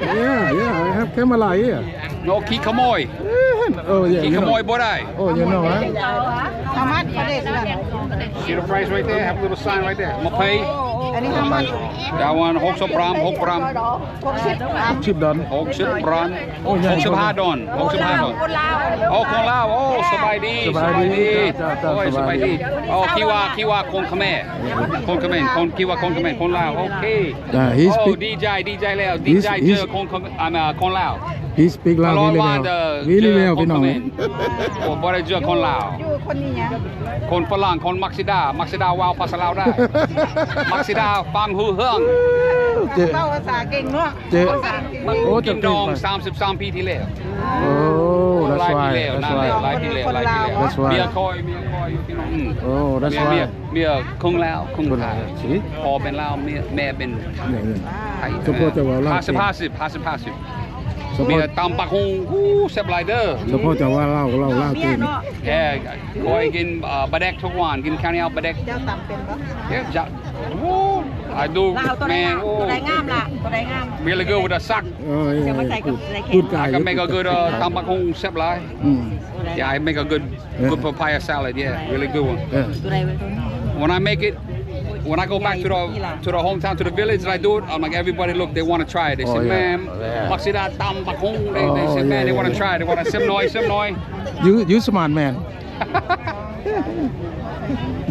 Yeah, yeah, I have camera here. No ຂີ້ຂະໂມຍ. ເອີ ເອີ yeah, ຂີ້ຂະໂມຍ you know. ບໍ່ໄດ້. Oh, you know, huh? How much for this one? See the price right there? Have a little sign right there. ມາເພຍ. ອັນນີ້ how much? That one ຫົກສິບບາດ ຫົກສິບບາດ. ຫົກສິບ ຫົກສິບດອນ. ຫົກສິບບາດ. ໂອ້ ຫົກສິບຫ້າດອນ ຫົກສິບຫ້າດອນ. ຄົນລາວ. ໂອ້ ຄົນລາວ. ໂອ້ ສະບາຍດີ ສະບາຍດີ. ໂອ້ຍ ສະບາຍດີ. ໂອ້ ຄິດວ່າ ຄິດວ່າຄົນຂະແມ ຄົນຂະແມ ຄົນ ຄິດວ່າຄົນຂະແມ ຄົນລາວ. ໂອເຄ. ອ່າ he speak. ໂອ້ ດີໃຈ ດີໃຈແລ້ວ ດີໃຈເຈີຄົນຂະແມ ອ່າ ຄົນລາວ. He speak Lao really well, really well ພີ່ນ້ອງ. ໂອ້ ບໍ່ໄດ້ເຈີຄົນລາວ. ຢູ່ຄົນນີ້ຫຍັງ? ຄົນຝຣັ່ງ ຄົນມັກຊິດາ ມັກຊິດາເວົ້າພາສາລາວໄດ້ ມັກຊິດາຟັງຮູ້ເລື່ອງ. ເຈົ້າ ເວົ້າພາສາເກັ່ງເນາະ. ເຈົ້າ ໂອ້ ກິນດອງສາມສິບສາມປີທີ່ແລ້ວ. Oh, that's why, that's why. ຫຼາຍປີແລ້ວ ຫຼາຍປີແລ້ວ. That's why. ເມຍຂ້ອຍ ເມຍຂ້ອຍຢູ່ທີ່ນັ້ນ. ອືມ. Oh, that's why. ເມຍ ເມຍຄົນລາວ ຄົນໄທ. ພໍ່ເປັນລາວ ເມຍ ແມ່ເປັນໄທ. ສະເພາະແຕ່ວ່າລາວເກັ່ງ. ຫ້າສິບ ຫ້າສິບ ຫ້າສິບ. ເມຍຕຳບັກຫຸ່ງ ອູ້ ແຊບຫຼາຍເດີ. ສະເພາະແຕ່ວ່າລາວ ລາວ ລາວເກັ່ງ. ແທ້ ຂ້ອຍກິນ ເອີ ປາແດກທຸກວັນ ກິນເຂົ້າໜຽວປາແດກ. ເຈົ້າຕຳເປັນບໍ່? ເຈົ້າ I do. ລາວຕົວໃດງາມ? ຕົວໃດງາມລະ? ຕົວໃດງາມ? Really good with a sack. ເຈົ້າມາໃສ່ກັບ I can make a good ຕຳບັກຫຸ່ງ ແຊບຫຼາຍ. ອືມ. Yeah, I make a good, good papaya salad. Yeah, really good one. ຕົວໃດເວີຍ? When I make it, when I go back to the, to the hometown, to the village, and I do it, I'm like, everybody look, they wanna try it. They say, "Man, ມັກຊິດາຕຳບັກຫຸ່ງ." They, they say, "Man, they wanna try it. They wanna ຊິມໜ້ອຍ ຊິມໜ້ອຍ." You, you smart man.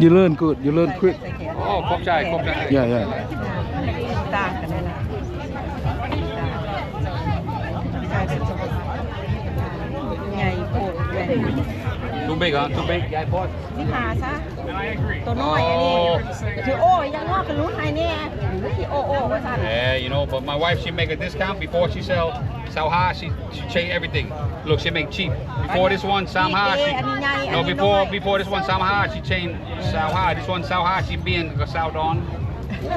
You learn good, you learn quick. ໂອ້ ຂອບໃຈ ຂອບໃຈ. Yeah, yeah. ຕ່າງກັນແລ້ວ ໃຫຍ່ໂພດ. Too big, huh? Too big. ໃຫຍ່ໂພດ. ສິບຫ້າຊະ ຕົວນ້ອຍອັນນີ້. ໂອ້ ຊິໂອ້ຫຍັງເນາະ ກະຫຼຸດໃຫ້ແດ່. ຊິໂອ້ໂອ້ວ່າຊັ້ນ. Yeah, you know, but my wife, she make a discount before she sell. ຊາວຫ້າ she, she change everything. Look, she make cheap. Before this one ຊາວຫ້າ she, no, before, before this one ຊາວຫ້າ she change. ຊາວຫ້າ this one ຊາວຫ້າ she ປ່ຽນກະຊາວດອນ.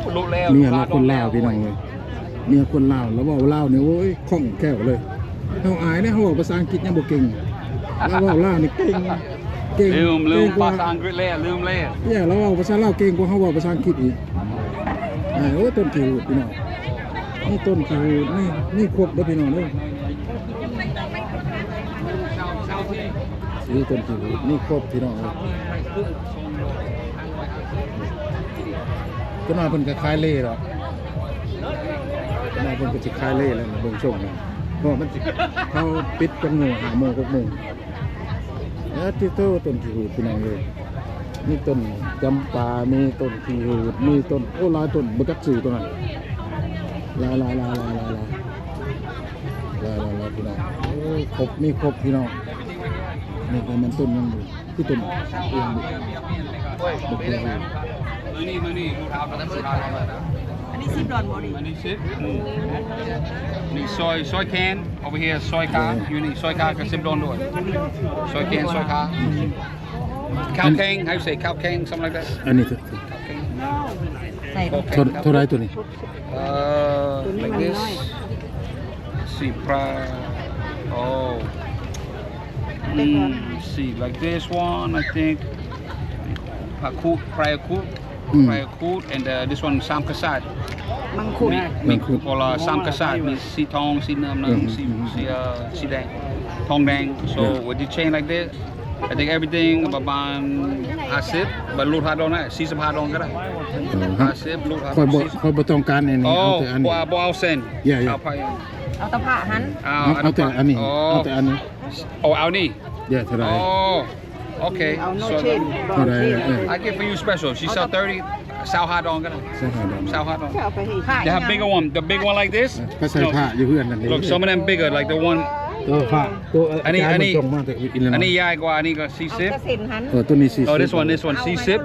ໂອ້ ລຸແລ້ວ. ເມຍລາວຄົນລາວ ພີ່ນ້ອງເອີຍ. ເມຍຄົນລາວ ລາວເວົ້າລາວນີ້ ໂອ້ຍ ຄ່ອງແຄ້ວເລີຍ. ເຮົາອາຍເດ້ ເຮົາເວົ້າພາສາອັງກິດຍັງບໍ່ເກັ່ງ ລາວເວົ້າລາວນີ້ເກັ່ງ ເກັ່ງ. ລືມ ລືມພາສາອັງກິດແລ້ວ ລືມແລ້ວ. ເອີຍ ລາວເວົ້າພາສາລາວເກັ່ງກວ່າເຮົາເວົ້າພາສາອັງກິດອີກ. ໂອ້ ຕົ້ນຂີ້ຫູດ ພີ່ນ້ອງ. ມີຕົ້ນຂີ້ຫູດ ມີ ມີຄົບເດີ ພີ່ນ້ອງເດີ. ມີຕົ້ນຂີ້ຫູດ ມີຄົບ ພີ່ນ້ອງເອີຍ. ຈັກໜ້ອຍເພິ່ນກະຂາຍເລດອກ. ຈັກໜ້ອຍເພິ່ນກະຊິຂາຍເລແລ້ວ ເບິ່ງຊົງ. ເພາະມັນຊິ ເຂົາປິດຈັກໂມງ ຫ້າໂມງ ຫົກໂມງ. ເອີ ຕິໂຕ ຕົ້ນຂີ້ຫູດ ພີ່ນ້ອງເອີຍ. ມີຕົ້ນຈຳປາ ມີຕົ້ນຂີ້ຫູດ ມີຕົ້ນ ໂອ້ ຫຼາຍຕົ້ນ ບໍ່ຈັກຊື່ຕົວນັ້ນ. ຫຼາຍໆໆໆໆ. ຫຼາຍໆໆ ພີ່ນ້ອງ. ໂອ້ຍ ຄົບ ມີຄົບ ພີ່ນ້ອງ. ນີ້ກະແມ່ນຕົ້ນຫຍັງ ຄືຕົ້ນອີ່ຫຍັງ ອັນນີ້ສິບດອນບໍ່ນີ້? ອັນນີ້ສິບ. ນີ້ຊອຍ ຊອຍແຄນ over here ຊອຍຄາ. ຢູ່ນີ້ຊອຍຄາກະສິບດອນດ້ວຍ. ຊອຍແຄນ ຊອຍຄາ. ຂ້າວແຂງ how you say ຂ້າວແຂງ something like that. ອັນນີ້ ເທົ່າ ເທົ່າໃດໂຕນີ້? Uh, like this. ສີປາ oh. Mm, see, like this one, I think. Pakut, Prayaku, Prayaku, and, uh, this one ສາມກະສັດ. ມັງຄຸດ. ມີ ມີຄົບ ສາມກະສັດ ມີສີທອງ ສີນ້ຳເງິນ ສີ ສີ ເອີ ສີແດງ ທອງແດງ. So with the chain like this, I think everything ປະມານຫ້າສິບ ບາດ ຫຼຸດຫ້າດອນໄດ້ ສີ່ສິບຫ້າດອນກະໄດ້. ຫ້າສິບ ຫຼຸດຫ້າ. ຂ້ອຍບໍ່ ຂ້ອຍບໍ່ຕ້ອງການອັນນີ້ ເອົາແຕ່ອັນນີ້. ບໍ່ເອົາເສັ້ນ. Yeah, yeah. ເອົາແຕ່ພະຫັ້ນ. ເອົາ ເອົາແຕ່ອັນນີ້ ເອົາແຕ່ອັນນີ້. ໂອ້ ເອົານີ້. Yeah, ເທົ່າໃດ? ໂອ້ ໂອເຄ. ເອົາ no chain. ເທົ່າໃດ? I give for you special. She sell thirty. ຊາວຫ້າດອນກະໄດ້. ຊາວຫ້າດອນ. ຊາວຫ້າດອນ. They have bigger one. The big one like this. ເອີ ກະໃສ່ພະຢູ່ເຮືອນນັ້ນເດ້. Look, some of them bigger, like the one. ໂຕພະ ໂຕ ອັນນີ້ ອັນນີ້ ອັນນີ້ໃຫຍ່ກວ່າ ອັນນີ້ກະສີ່ສິບ. ເອົາແຕ່ເສັ້ນຫັ້ນ. ເອີ ໂຕນີ້ສີ່ສິບ. Oh, this one, this one ສີ່ສິບ.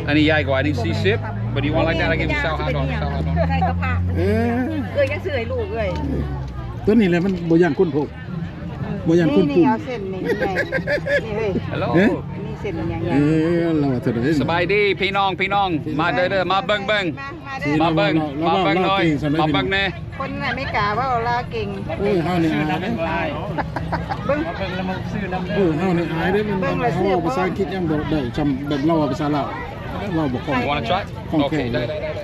ອັນນີ້ໃຫຍ່ກວ່າ ອັນນີ້ສີ່ສິບ. But you want like that, I give you ຊາວຫ້າດອນ. ຊາວຫ້າດອນ. ໃສ່ກະພະ. ເອີຍ ຍັງຊື້ໃຫ້ລູກເອີຍ. ໂຕນີ້ແຫຼະ ມັນບໍ່ຢ້ານຄົນໂພກ ບໍ່ຢ້ານຄົນປຸ້ມ. ນີ້ ເອົາເສັ້ນນີ້ໃຫຍ່ ນີ້ເຮີ້ຍ. Hello. ເອີ ມີເສັ້ນຫຍັງໃຫຍ່. ເອີ ລາວວ່າເທົ່າໃດ? ສະບາຍດີພີ່ນ້ອງ ພີ່ນ້ອງ ມາເດີ ມາເບິ່ງ ເບິ່ງ ມາເບິ່ງ ມາເບິ່ງໜ້ອຍ ມາເບິ່ງແດ່. ຄົນອາເມລິກາເວົ້າລາວເກັ່ງ. ໂອ້ຍ ເຮົານີ້ອາຍເດ້. ເບິ່ງ ເອີ ເຮົານີ້ອາຍເດ້. ເບິ່ງລະເວົ້າພາສາອັງກິດຍັງບໍ່ໄດ້ຊ່ຳແບບລາວເວົ້າພາສາລາວ ເວົ້າບໍ່ຄ່ອຍ Wanna try? ຄ່ອຍ. ໂອເຄ ໄດ້ ໄດ້ ໄດ້.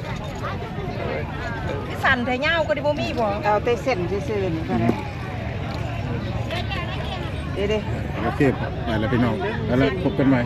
ຕັນແທ້ ຍາວກວ່ານີ້ບໍ່ມີບໍ່? ເອົາແຕ່ເສັ້ນຊື່ໆນີ້ກໍໄດ້. ເດ້ໆ ໂອເຄ ໄປແລ້ວພີ່ນ້ອງ ໄປແລ້ວ ພົບກັນໃໝ່.